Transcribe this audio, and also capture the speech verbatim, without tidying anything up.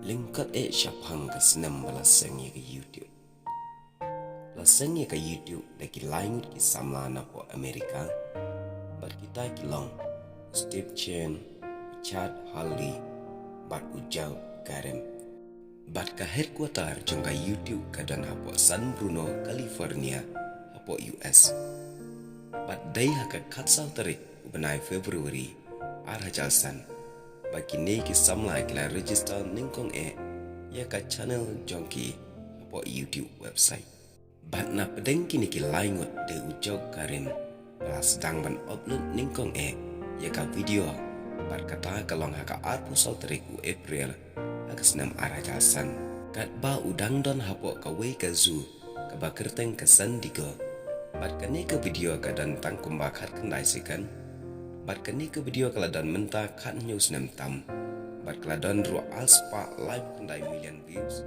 Lyngkot eh shaphang ka snem ba la seng ïa ka YouTube. La seng ïa ka YouTube da ki lai ngut ki samla napoh America. Bad kita ki long Steve Chen, Chad Hurley, bad u Joe Karim. Bad ka headquarter jong ka YouTube ka don hapoh San Bruno, California, hapoh U S. Bad dei ha ka khatsaw tarik u bnai February ar hajar san ba kine ki samla ki la register nyngkong eh ïa ka channel jong ki hapoh YouTube website. Bad na pdeng kine ki lai ngut dei u Joe Karim ba la sdang ban upload nyngkong eh ïa ka video, bad kata ka long ha ka arphew saw tarik u April ha ka snem ar hajar san. Katba u dang don hapoh kawei ka zoo kaba kyrteng ka San Diego. Bad kane ka video ka don tang kumba khatkhyndai second. Bad kane ka video ka la don mynta khathynñiew snem tam. Bad ka la don ruh ar spah laiphew khyndai million views.